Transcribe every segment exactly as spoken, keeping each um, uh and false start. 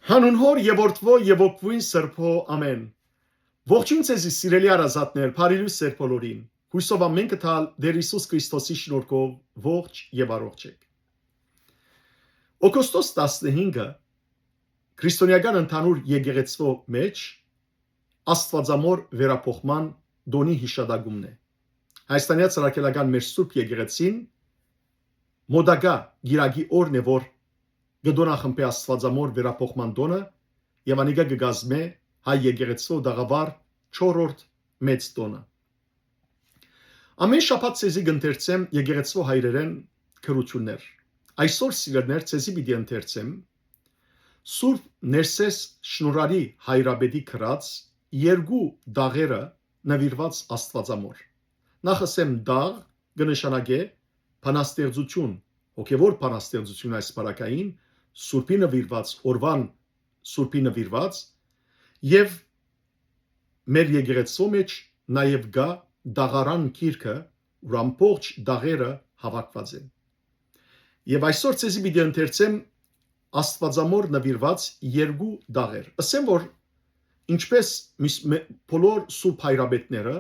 Հանուն Հօր եւ Որդւոյ եւ Հոգիին Սրբոյ, ամէն։ Ողջոյն ձեզի, սիրելի հարազատներ, բարի լոյս ձեր բոլորին։ Յոյսով ամէն կը տալ Տէր Յիսուս Քրիստոսի շնորհքով ողջ եւ առողջ էք։ Օգոստոս տասնհինգը քրիստոնեական ընդհանուր եկեղեցւոյ մէջ Աստուածամոր վերափոխման տօնի յիշատակումն է։ Հայաստանեայ Առաքելական մեր Սուրբ Եկեղեցին մօտակայ կիրակի օրն է, որ կը տօնախմբէ Աստուածամոր վերափոխման տօնը եւ անիկա կը կազմէ հայ եկեղեցւոյ տաղաւար չորրորդ մեծ տօնը։ Ամէն շաբաթ ձեզի կ'ընթերցեմ եկեղեցւոյ հայրերէն գրութիւններ։ Այսօր, սիրելիներ, ձեզի պիտի ընթերցեմ Սուրբ Ներսէս Շնորհալի հայրապետի գրած երկու տաղերը նուիրուած Աստուածամոր։ Նախ ըսեմ, տաղ կը նշանակէ բանաստեղծութիւն, հոգեւոր բանաստեղծութիւն այս պարագային, Սուրբի նուիրուած, օրուան Սուրբի նուիրուած, եւ մեր եկեղեցւոյ մէջ նաեւ կայ տաղարան գիրքը, ուր ամբողջ տաղերը հաւաքուած են։ Եւ այսօր ձեզի պիտի ընթերցեմ Աստուածամոր նուիրուած երկու տաղեր։ Ըսեմ, որ ինչպէս միս-, մե-, բոլոր Սուրբ Հայրապետները,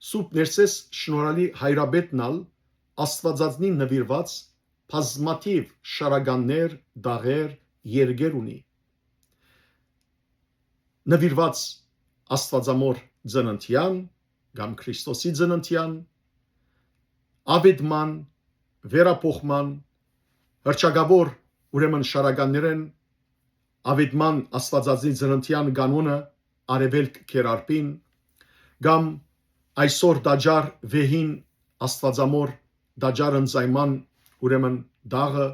Սուրբ Ներսէս Շնորհալի Հայրապետն ալ Աստուածածնին նուիրուած բազմաթիւ շարականներ, տաղեր, երկեր ունի։ Նուիրուած Աստուածամոր ծննդեան կամ Քրիստոսի ծննդեան, աւետման, վերափոխման, հռչակաւոր, ուրեմն շարականներէն, աւետման Աստուածածնի ծննդեան կանոնը, արեւելք կերարբին, կամ այսօր տաճար վեհին Աստուածամոր տաճար ընծայման, ուրեմն տաղը,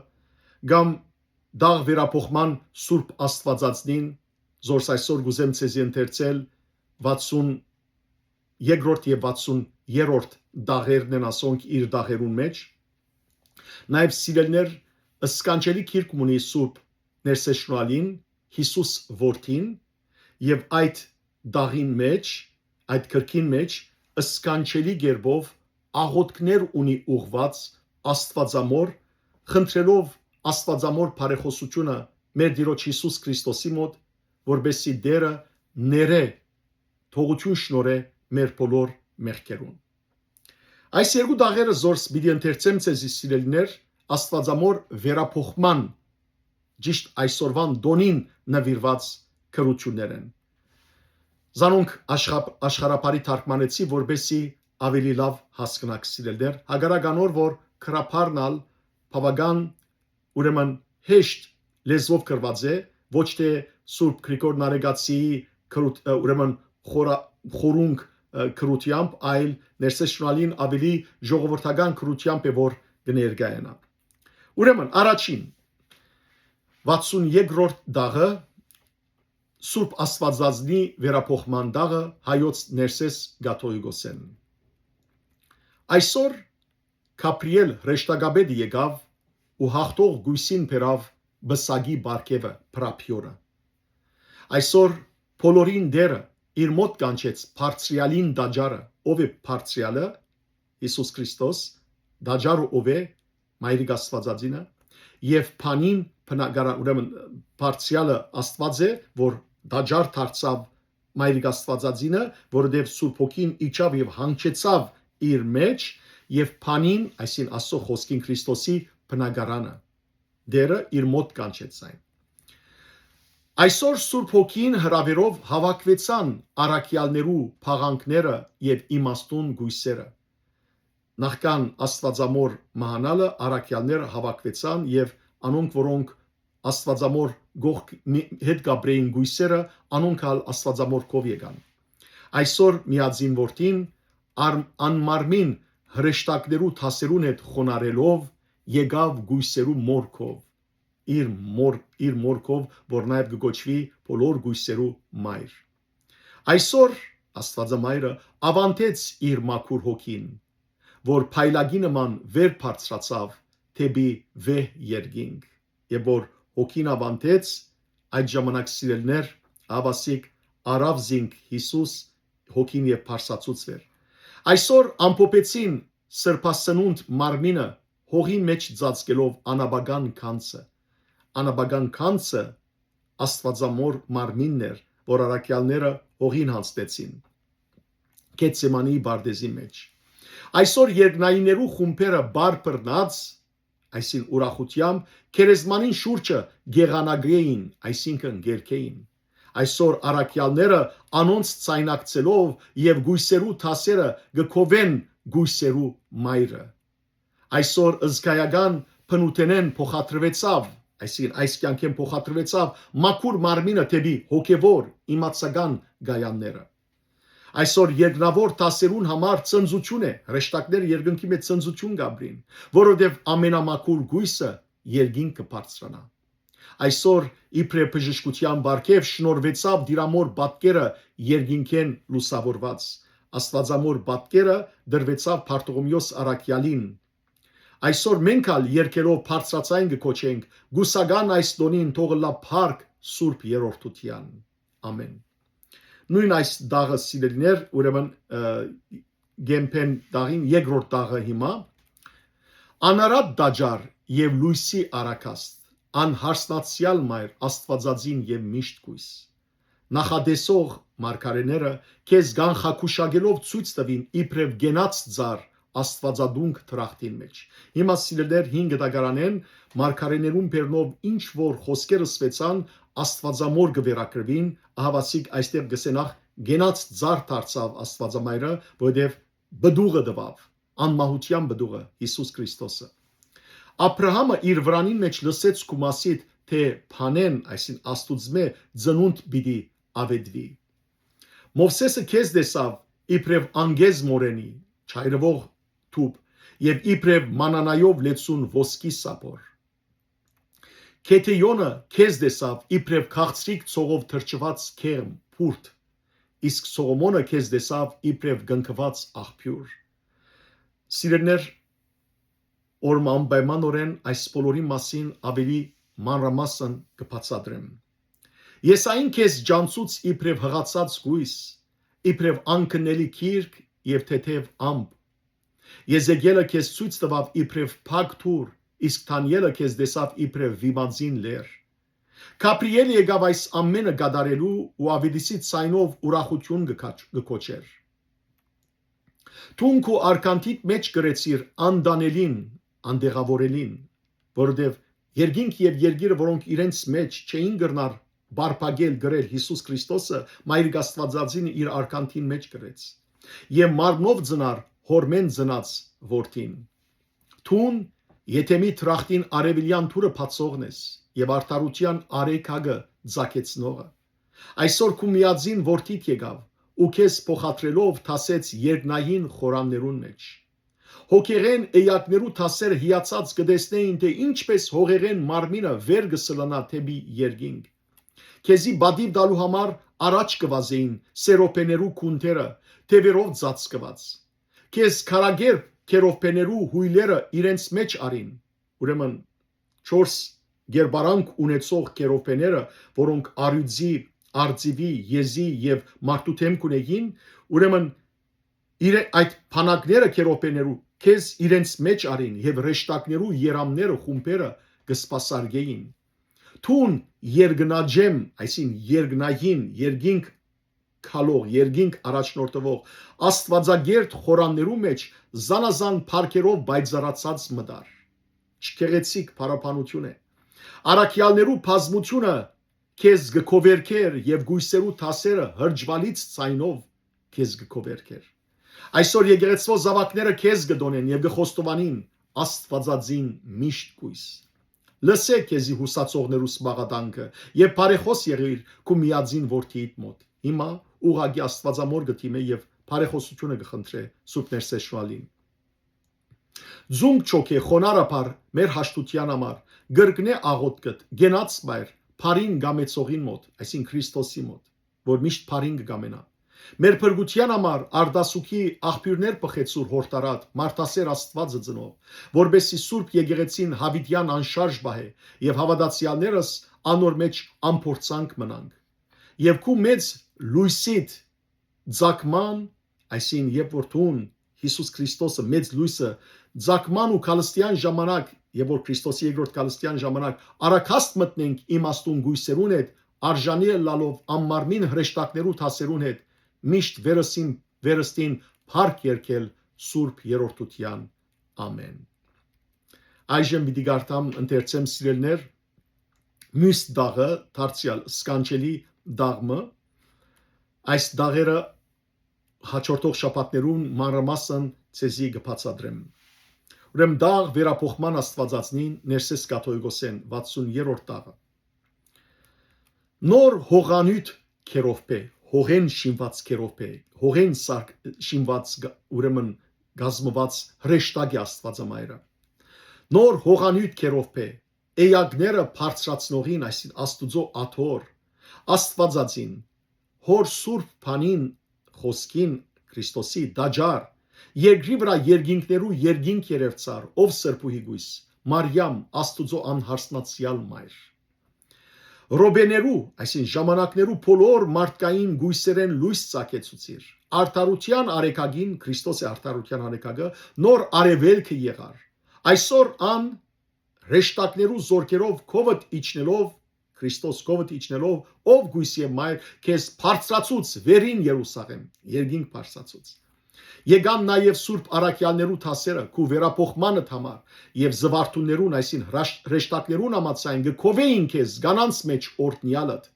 կամ տաղ վերափոխման Սուրբ Աստուածածնին, զորս այսօր կ'ուզեմ ձեզի ընթերցել վաթսուն երկրորդ եւ վաթսուն երրորդ տաղերն են, ասոնք իր տաղերուն մէջ։ Նաեւ, սիրելիներ, սքանչելի գիրք ունի Սուրբ Ներսէս Շնորհալին, Յիսուս Որդին, եւ այդ տաղին մէջ, այդ գրքին մէջ սքանչելի կերպով աղօթքներ ունի ուղղուած Աստուածամոր, խնդրելով Աստուածամոր բարեխօսութիւնը մեր Տիրոջ Յիսուս Քրիստոսի մօտ, որպեսզի Տէրը ներէ, թողութիւն շնորհէ մեր բոլոր մեղքերուն։ Այս երկու տաղերը զորս պիտի ընթերցեմ ձեզի, սիրելիներ, Աստուածամոր վերափոխման, ճիշտ այսօրուան տօնին նուիրուած գրութիւններ են։ Զանոնք աշխապ-, աշխարհաբարի թարգմանեցի, որպեսզի աւելի լաւ հասկնաք, սիրելիներ, հակառակ անոր, որ գրաբարն ալ բաւական, ուրեմն, հեշտ լեզուով գրուած է, ոչ թե Սուրբ Գրիգոր Նարեկացիի գրութ-, ը, ուրեմն, խորա-, խորունկ, ը, գրութեամբ, այլ Ներսէս Շնորհալին աւելի ժողովրդական գրութեամբ է, որ կը ներկայանայ։ Ուրեմն, առաջին, վաթսուն երկրորդ տաղը, Սուրբ Աստուածածնի վերափոխման տաղը հայոց Ներսէս կաթողիկոսէն։ Այսօր Գաբրիէլ հրեշտակապետը եկաւ ու յաղթող կոյսին բերաւ պսակի պարգեւը, փրափիորը։ Այսօր բոլորին Տէրը իր մօտ կանչեց բարձրեալին տաճարը, ով է բարձրեալը, Յիսուս Քրիստոս, տաճարը ով է, Մայրիկ Աստուածածինը, եւ բանին բնակարա-, ուրեմն, բարձրեալը Աստուած է, որ տաճար դարձաւ Մայրիկ Աստուածածինը, որովհետեւ Սուրբ Հոգին իջաւ եւ հանգչեցաւ իր մէջ, եւ բանին, այսինքն, Աստծո Խոսքին, Քրիստոսի բնակարանը, Տէրը իր մօտ կանչեց այն։ Այսօր Սուրբ Հոգին հրաւերով հաւաքուեցան առաքեալներու փաղանգները եւ իմաստուն կոյսերը։ Նախքան Աստուածամոր մահանալը առաքեալները հաւաքուեցան եւ անոնք, որոնք Աստուածամոր կողք մի-, հետ կապրեին կոյսերը, անոնք ալ Աստուածամոր քով եկան։ Այսօր միածին որդին, արմ-, անմարմին հրեշտակներու դասերուն հետ խոնարհելով, եկաւ կոյսերու մոր քով, իր մոր, իր մոր քով, որ նաեւ կը կոչուի բոլոր կոյսերու մայր։ Այսօր Աստուածամայրը աւանդեց իր մաքուր հոգին, որ փայլակի նման վեր բարձրացաւ դէպի վեհ երկինք, եւ որ հոգին աւանդեց, այդ ժամանակ, սիրելիներ, ահա ասիկա, առաւ զինք Յիսուս հոգին եւ բարձրացուց վեր։ Այսօր ամփոփեցին սրբասնունդ մարմինը հողի մէջ ծածկելով անաբական գանձը։ Անաբական գանձը Աստուածամոր մարմինն էր, որ առաքեալները հողին յանձնեցին Գեթսեմանիի պարտէզի մէջ։ Այսօր երկնայիններու խումբերը բառ բռնած, այսինքն՝ ուրախութեամբ, գերեզմանին շուրջը կ'եղանակէին, այսինքն՝ կ'երգէին։ Այսօր առաքեալները անոնց ձայնարկցելով եւ կոյսերու դասերը կը քովեն կոյսերու մայրը։ Այսօր հսկայական բնութենէն փոխադրուեցաւ, այսինքն՝ այս կեանքէն փոխադրուեցաւ մաքուր մարմինը դէպի հոգեւոր, իմացական կայանները։ Այսօր երկնաւոր դասերուն համար ցնծութիւն է, հրեշտակները երկնքի մէջ ցնծութիւն կ'ապրին, որովհետեւ ամենամաքուր կոյսը երկինք կը բարձրանայ։ Այսօր, իբրեւ բժշկութեան պարգեւ, շնորհուեցաւ Տիրամօր պատկերը երկինքէն լուսաւորուած։ Աստուածամոր պատկերը տրուեցաւ Բարթողոմէոս առաքեալին։ Այսօր մենք ալ երկելով բարձրաձայն կը կոչենք. «Կուսական այս տօնին թող ըլլայ փառք Սուրբ Երրորդութեան»։ Ամէն։ Նոյն այս տաղը, սիրելիներ, ուրեմն, ը, Գեմփեն տաղին երկրորդ տաղը հիմա։ Անարատ տաճար եւ լոյսի առագաստ, անհարսնացեալ մայր, Աստուածածին եւ միշտ կոյս։ Նախատեսող մարգարէները քեզ կանխագուշակելով ցոյց տուին իբրեւ կենաց ծառ Աստուածադունկ դրախտին մէջ։ Հիմա, սիրելիներ, հին գտակարանէն մարգարէներուն բերնով ինչ որ խօսքեր ըսուեցան, Աստուածամոր կը վերագրուին, ահավասիկ այստեղ կ'ըսեն ախ, կենաց ծառ դարձաւ Աստուածամայրը, որովհետեւ պտուղը տուաւ, անմահութեան պտուղը, Յիսուս Քրիստոսը։ Աբրահամը իր վրանին մէջ լսեց քու մասիդ, թէ բանէն, այսինքն՝ Աստուծմէ, ծնունդ պիտի աւետուի։ Մովսէսը քեզ տեսաւ իբրեւ անգեզ մորենի, չայրուող թուփ, եւ իբրեւ մանանայով լեցուն ոսկի սափոր։ Գեդէոնը քեզ տեսաւ իբրեւ քաղցրիկ ցողով թրջուած քեղմ, բուրդ, իսկ Սողոմոնը քեզ տեսաւ իբրեւ կնքուած աղբիւր։ Սիրելիներ, օրը մը անպայմանօրէն այս բոլորի մասին աւելի մանրամասն կը բացատրեմ։ Եսային քեզ ջանցուց իբրեւ յղացած կոյս, իբրեւ անկնելի գիրք եւ թեթեւ ամպ։ Եզեկիէլը քեզ ցոյց տուաւ իբրեւ փակ թուր, իսկ Դանիէլը քեզ տեսաւ իբրեւ վիմաձին լեռ։ Գաբրիէլը եկաւ այս ամէնը կատարելու ու աւետիսի ձայնով ուրախութիւն կը քաչ-, կը կոչէր։ Դուն քու արկանդիդ մէջ կրեցիր անտանելին, անտեղաւորելին, որովհետեւ երկինք եւ երկիրը, որոնք իրենց մէջ չէին կրնար պարփակել, կրել Յիսուս Քրիստոսը, Մայրիկ Աստուածածինը իր արկանդին մէջ կրեց։ Եւ մարմնով ծնար հորմէն ծնած որդին։ Դուն Եդեմի դրախտին արեւելեան դուռը բացողն ես եւ արդարութեան արեգակը ձագեցնողը։ Այսօր քու միածին որդիդ եկաւ ու քեզ փոխադրելով դասեց երկնային խորաններուն մէջ։ Հոգեղէն էակներու դասերը հիացած կը տեսնէին, թէ ինչպէս հողեղէն մարմինը վեր կը սլանայ դէպի երկինք։ Քեզի պատիւ տալու համար առաջ կը վազէին սերոբեներու քունտերը, թեւերով ծածկուած։ Քեզ քարակերպ քերովբեներու յոյլերը իրենց մէջ առին։ Ուրեմն, չորս կերպարանք ունեցող քերովբեները, որոնք առիւծի, արծիւի, եզի եւ մարդու դէմ կունէին, ուրեմն իրե-, այդ բանակները քերովբեներու քեզ իրենց մէջ առին եւ հրեշտակներու երամները, խումբերը կը սպասարկէին։ Դուն երկնաճեմ, այսինքն՝ երկնային, երկինք քալող, երկինք առաջնորդվող, աստուածակերտ խորաններու մէջ զանազան փառքերով պայծառացած մտար։ Չքեղեցիկ փառաբանութիւն է։ Առաքեալներու բազմութիւնը քեզ կը քովերքէր եւ կոյսերու դասերը հրճուալից ձայնով քեզ կը քովերքէր։ Այսօր եկեղեցւոյ զաւակները քեզ կը տօնեն եւ կը խոստովանին. «Աստուածածին միշտ կոյս»։ Լսէ քեզի յուսացողներուս մաղատանքը եւ բարեխօս եղիր քու միածին որդիիդ մօտ։ Հիմա ուղղակի Աստուածամոր կը դիմէ եւ բարեխօսութիւնը կը խնդրէ Սուրբ Ներսես Շուալին։ Ձունկ չոքէ խոնարհաբար մեր հաշտութեան համար, կրկնէ աղօթքդ, կենաց մայր, բարին կամեցողին մօտ, այսինքն՝ Քրիստոսի մօտ, որ միշտ բարին կը կամենայ։ Մեր փրկութեան համար արտասուքի աղբիւրներ պղեցուր հորդառատ, մարդասէր Աստուածը ծնող, որպեսզի Սուրբ Եկեղեցին յաւիտեան անշարժ պահէ եւ հաւատացեալներս անոր մէջ անփորձանք մնանք։ Եւ քու մեծ լոյսիդ ձագման, այսինքն՝ երբ որ դուն, Յիսուս Քրիստոսը, մեծ լոյսը, ձագման ու քալստեան ժամանակ, երբ որ Քրիստոսի երկրորդ քալստեան ժամանակ առագաստ մտնենք իմաստուն կոյսերուն հետ, արժանի ըլլալով անմարմին հրեշտակներու դասերուն հետ, միշտ վերստին, վերստին փառք երգել Սուրբ Երրորդութեան։ Ամէն։ Այժմ պիտի կարդամ, ընթերցեմ, սիրելիներ, միւս դաղը, դարձեալ սքանչելի դաղ մը։ Այս դաղերը հաջորդող շաբաթներուն մանրամասն ձեզի կը բացատրեմ։ Ուրեմն դաղ վերափոխման Աստուածածնին, Ներսէս Կաթողիկոսէն, վաթսուն երրորդ դաղը։ Նոր հողանիւթ քերովբէ, հողէն շինուած քերովբէ, հողէն սարք-, շինուած գ-, ուրեմն կազմուած հրեշտակի Աստուածամայրը։ Նոր հողանիւթ քերովբէ, էակները բարձրացնողին, այսինքն Աստուծոյ աթոռ, Աստուածածին, Հօր սուրբ բանին, խօսքին, Քրիստոսի տաճար, երկրի վրայ երկինքներու երկինք երեւցար, ով սրբուհի կոյս, Մարիամ, Աստուծոյ անհարսնացեալ մայր։ Ռոպեներու, այսինքն ժամանակներու բոլոր մարդկային կոյսերէն լոյս ծագեցուցիր։ Արդարութեան արեգակին, Քրիստոսի արդարութեան արեգակը, նոր արեւելքը եղար։ Այսօր ան հրեշտակներու զորքերով քովդ իջնելով, Քրիստոս քովդ իջնելով, ով կոյս եւ մայր, քեզ բարձրացուց վերին Երուսաղէմ, երկինք բարձրացուց։ Եկան նաեւ սուրբ առաքեալներու դասերը քու վերափոխմանդ համար եւ զուարթուններուն, այսին հրաշ-, հրեշտակներուն համաձայն, կը քովէին քեզ կանանց մէջ օրհնեալդ։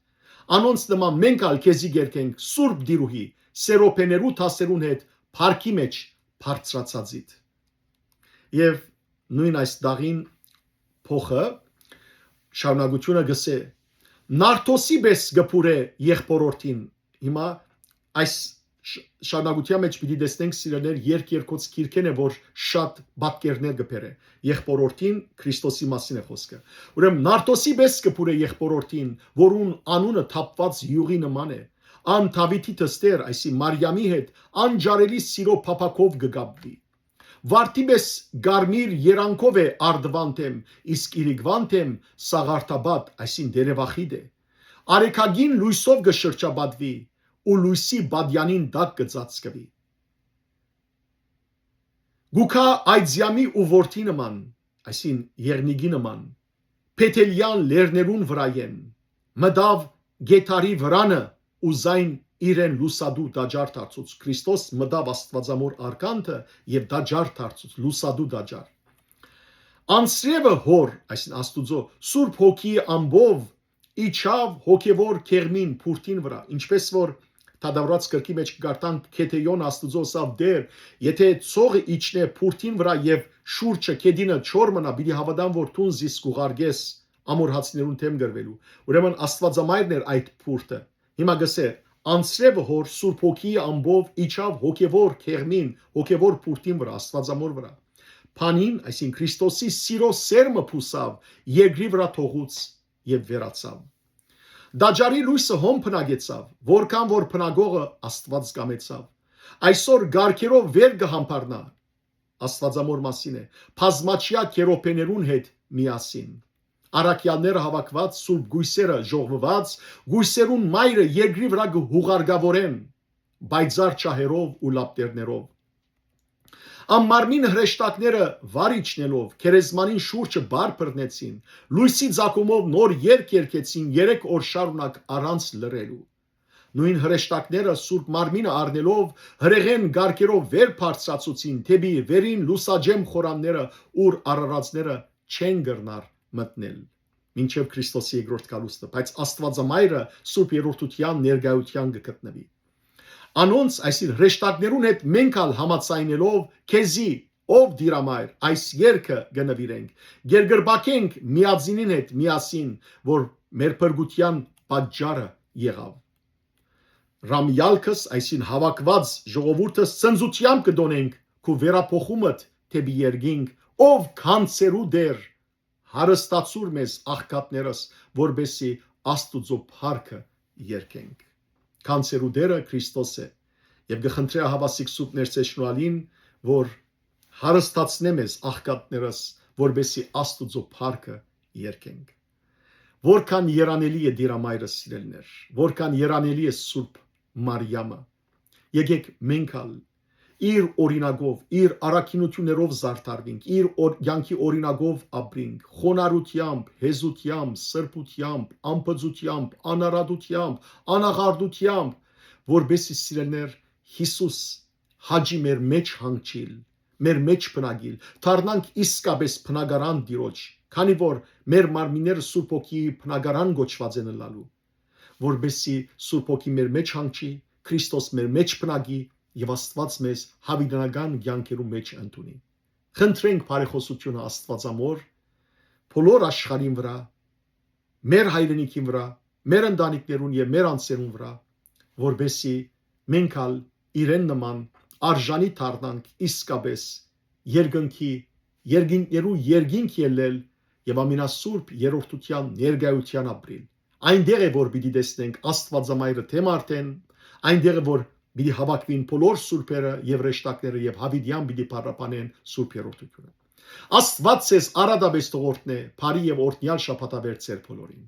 Անոնց նման մենք ալ քեզի կերգենք սուրբ դիրուհի, սերոփեներու դասերուն հետ փառքի մէջ բարձրացածիդ։ Եւ նոյն այս դաղին փոխը, շարունակութիւնը գսէ. «Նարդոսի պէս կը փուրէ եղբորորդին»։ Հիմա այս շ-, շարունակութեան մէջ պիտի տեսնենք, սիրելիներ, երկ երկոց գիրքէն է, որ շատ պատկերներ կը բերէ։ Եղբորորդին Քրիստոսի մասին է խօսքը։ Ուրեմն Նարդոսի պէս կը փուրէ եղբորորդին, որուն անունը թափուած յուղի նման է։ Ան Դաւիթի դստեր, այսի Մարիամի հետ անջարելի սիրո փափաքով կը կապուի։ Վարդի պէս կարմիր երանգով է արդուան դէմ, իսկ իրիկվան դէմ սաղարթապատ, այսին տերեւախիտ է։ Արեգակին լոյսով կը շրջապատուի ու լոյսի բադեանին տակ կը ծածկուի։ Գուքա այծյամի ու որդի նման, այսին եղնիկի նման, Փեթելեան լեռներուն վրայէն, մտաւ Գեթարի վրանը ու զայն իրեն լուսադու տաճար դարձուց։ Քրիստոս մտաւ Աստուածամոր արքանքը եւ տաճար դարձուց, լուսադու տաճար։ Անսրեւը Հօր, այսինքն Աստուծոյ, Սուրբ Հոգի ամբով իջաւ հոգեվոր կեղմին բուրդին վրայ, ինչպես որ դատաւորած գրքի մէջ կը կարդանք, Գեդեոն Աստուծոյ ըսաւ. «Տէր, եթէ ցողը իջնէ բուրդին վրայ եւ շուրջը, գետինը չոր մնայ, պիտի հաւատամ որ դուն զիս կ'ուղարկես ամորհացիներուն դէմ կռուելու»։ Ուրեմն Աստուածամայրն էր այդ բուրդը։ Հիմա գսէ. «Անսրեւը Հօր Սուրբ Հոգիի ամբով իջաւ հոգեվոր կեղմին, հոգեվոր բուրդին վրայ, Աստուածամոր վրայ։ Բանին, այսինքն Քրիստոսի սիրո սերմը բուսաւ երկրի վրայ թողուց եւ վերացաւ։ Տաճարի լոյսը հոն բնակեցաւ, որքան որ բնակողը Աստուած կամեցաւ։ Այսօր կարգերով վեր կը համբարնայ», Աստուածամոր մասին է, «բազմաչիա քերոբեներուն հետ միասին։ Առաքեալները հաւաքուած, սուրբ կոյսերը ժողվուած, կոյսերուն մայրը երկրի վրայ կը յուղարկաւորեն, պայծառ ջահերով ու լապտերներով։ Անմարմին հրեշտակները վար իջնելով, գերեզմանին շուրջը բառ բռնեցին, լոյսի ձագումով նոր երգ երգեցին երեք օր շարունակ առանց լռելու։ Նոյն հրեշտակները սուրբ մարմինը առնելով, հրեղեն կարգերով վեր բարձրացուցին դէպի վերին լուսաճեմ խորանները, ուր արարածները չեն կրնար մտնել մինչեւ Քրիստոսի երկրորդ գալուստը, բայց Աստուածամայրը Սուրբ Երրորդութեան ներկայութեան կը գտնուի։ Անոնց, այսինքն հրեշտակներուն հետ մենք ալ համաձայնելով քեզի, ով Տիրամայր, այս երգը կը նվիրենք, կերկրպագենք միածինին հետ միասին, որ մեր փրկութեան պատճառը եղաւ։ Ռամյալքս, այսինքն հաւաքուած ժողովուրդս, ցնծութեամբ կը տօնենք քու վերափոխումդ դէպի երկինք, ով գանձերու Տէր, հարստացուր մեզ աղքատներս, որպեսզի Աստուծոյ փառքը երգենք։ Գանձերու Տէրը Քրիստոս է, եւ կը խնդրէ ահաւասիկ Սուրբ Ներսէ Շնորհալին, որ հարստացնէ մեզ աղքատներս, որպեսզի Աստուծոյ փառքը երգենք։ Որքան երանելի է Տիրամայրը, սիրելիներ, որքան երանելի է Սուրբ Մարիամը։ Եկեք մենք ալ իր օրինակով, իր առաքինութիւններով զարդարուինք, իր օր-, կեանքի օրինակով ապրինք, խոնարհութեամբ, հեզութեամբ, սրբութեամբ, անբծութեամբ, անարատութեամբ, անաղարտութեամբ, որպեսզի, սիրելիներ, Յիսուս Հաճի մեր մէջ հանգչիլ, մեր մէջ բնակիլ, դառնանք իսկապէս բնակարան Տիրոջ, քանի որ մեր մարմինները Սուրբ Հոգիի բնակարան կոչուած են ըլլալու, որպեսզի Սուրբ Հոգի մեր մէջ հանգչի, Քրիստոս մեր մէջ բնակի եւ Աստուած մեզ յաւիտենական կեանքերու մէջ ընդունի։ Խնդրենք բարեխօսութիւնը Աստուածամոր բոլոր աշխարհին վրայ, մեր հայրենիքին վրայ, մեր ընտանիքներուն եւ մեր անձերուն վրայ, որպեսզի մենք ալ իրեն նման արժանի դառնանք իսկապէս երկնքի, երկինքներու երկինք ելլել եւ ամենասուրբ երրորդութեան ներկայութեան ապրիլ։ Այնտեղ է, որ պիտի տեսնենք Աստուածամայրը թէ մարդեն, այնտեղ է, որ պիտի հաւաքուին բոլոր սուրբերը եւ հրեշտակները եւ յաւիտեան պիտի փառաբանեն Սուրբ Երրորդութիւնը։ Աստուած ձեզ արատապէս թող օրհնէ, բարի եւ օրհնեալ շաբաթավեր ձեր բոլորին։